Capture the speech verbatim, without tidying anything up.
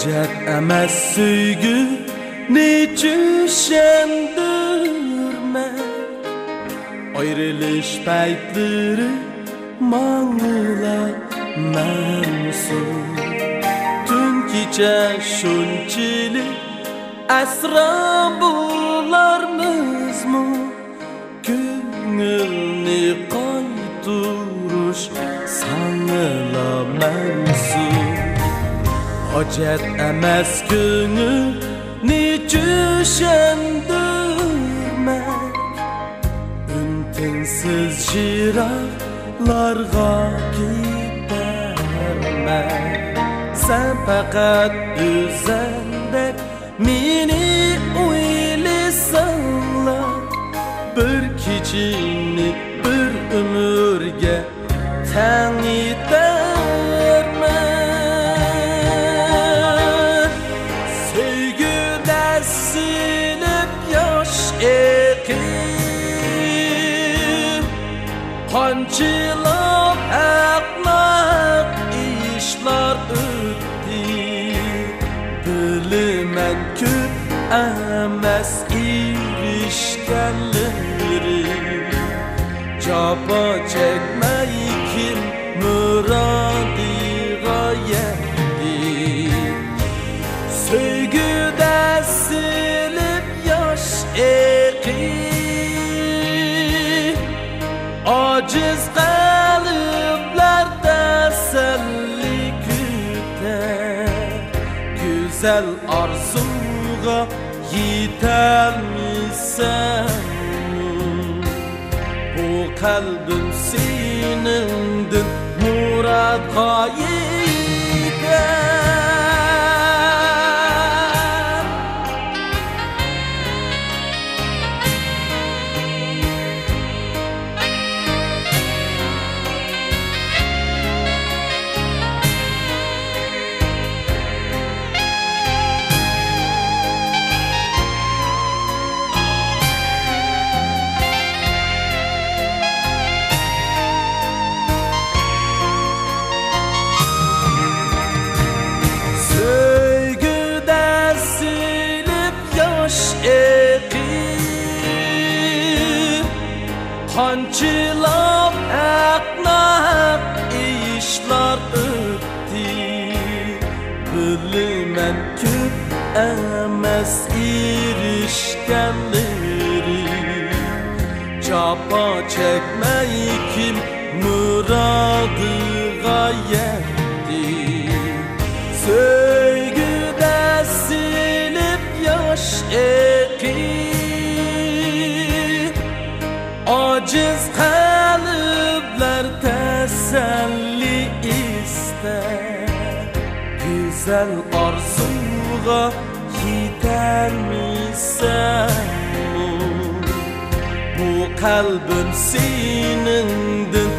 ھاجەت ئەمەس سۆيگۈنى چۈشەندۈرمەك، ئايرىلىش پەيتلىرى ماڭىلا مەنسۇپ. تۈن كېچە شۇنچىلىك ئەسرا بولارمىزمۇ؟ كۆڭۈلنى قايتۇرۇش ساڭىلا مەنسۇپ. ھاجەت ئەمەس كۆڭۈلنى چۈشەندۈرمەك، ئۈن-تىنسىز يىراقلارغا كېتەرمەن. سەن پەقەت ئۆزۈڭدەك مېنى ئويلىساڭلا، بىر كېچىنى بىر ئۆمۈرگە تەڭ ئېتەرمەن. سۆيگۈدە سېلىپ ياش ئېقىپ، قانچىلاپ ھەقناق ئىشلار ئۆتتى. بىلىمەن كۆپ ئەمەس ئېرىشكەنلىرى، جاپا چەكمەي كىم مۇرادىغا يەتتى؟ سۆيگۈدە سېلىپ ياش ئېقىپ، ئاجىز قەلبلەر تەسەللى كۈتەر. گۈزەل ئارزۇغا يېتەلمىسەممۇ، بۇ قەلبىم سېنىڭدىن مۇرادقا يېتەر. سۆيگۈدە سېلىپ ياش ئېقىپ، قانچىلاپ ھەقناق ئىشلار ئۆتتى. بىلىمەن كۆپ ئەمەس ئېرىشكەنلىرى، جاپا چەكمەي كىم مۇرادىغا يەتتى؟ سۆيگۈدە سېلىپ ياش ئېقىپ، ئاجىز قەلبلەر تەسەللى ئىستەر. گۈزەل ئارزۇغا يېتەلمىسەممۇ، بۇ قەلبىم سېنىڭدىن